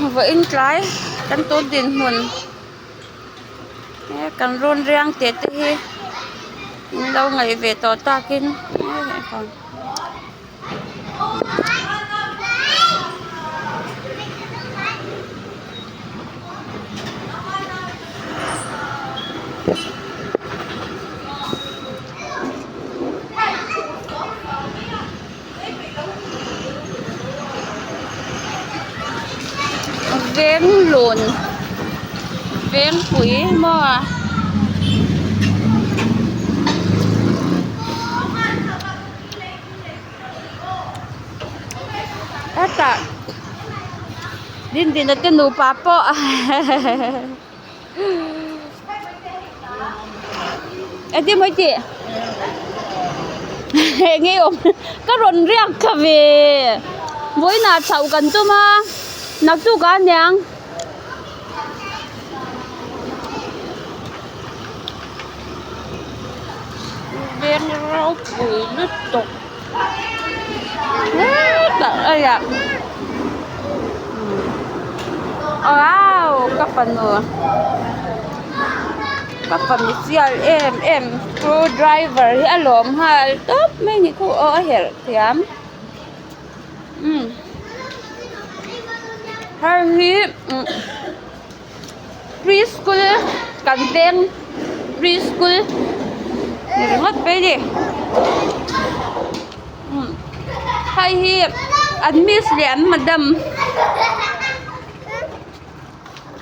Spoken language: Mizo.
Vawiin tlai kan tun dinhmun he kan rawn riang teh te hi min lo ngaih ve tawh takin. Venglun Vengpui maw hetah Dindina te nupa pawh Engtin maw i tih enge awm ka rawn riak thla ve vawiinah chhoh kan tum a naktuk ah aniang. Veng ropui lutuk hetah aiah wow ka fanu ka fanu sial em em screw driver hi a lawm nghal tawp mai ni khu aw a herh thiam umm hei hi umm. Preschool kan veng preschool ni ringawt mai a ni umm hei hi an miss leh an madam.